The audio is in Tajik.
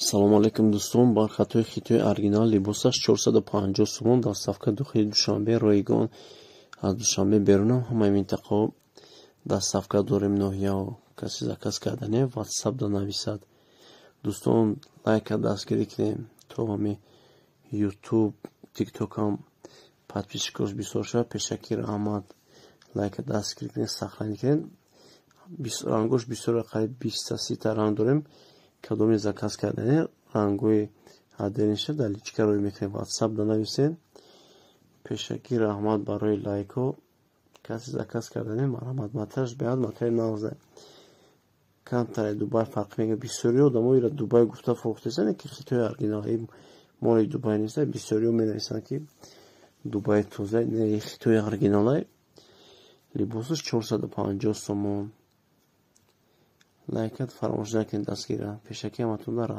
Салому алейкум, дӯстон! Бархатҳои хитои оригинал, либосаш 450 сомон, доставка дохили Душанбе ройгон, аз Душанбе берунам ҳамаи минтақаҳо доставка дорем, ноҳияҳо. Касе заказ кардане, Ватсап да нависад. Дӯстон, лайка дастгирӣ кунем, то ҳами Ютуб, Тиктокам подписчикош бисёр шавад. Пешакӣ раҳмат. Лайка дастгирӣ кунед, сохранить кунед. Рангош бисёр, қариб 20-та, 30-та ранг дорем. Кадоме заказ кардане, рангҳои отдельныйша дар личка рӯй мекунем, Ватсап да нависед. Пешакӣ раҳмат барои лайкҳо. Касе заказ кардане, марҳамат. Матраш беҳад матраи нағзе, камтаре Дубай фарқ мекунад. Бисёриҳо одамо ира Дубай гуфта фурӯхтесане, ки хитои оригинал, моли Дубай нест. Бисёриҳо менависанд, ки Дубай тоза, не, хитои оригиналай. Либосаш 450 сомон. Лайкат фаромӯш накунед, дастгира. Пешакӣ ҳаматонда.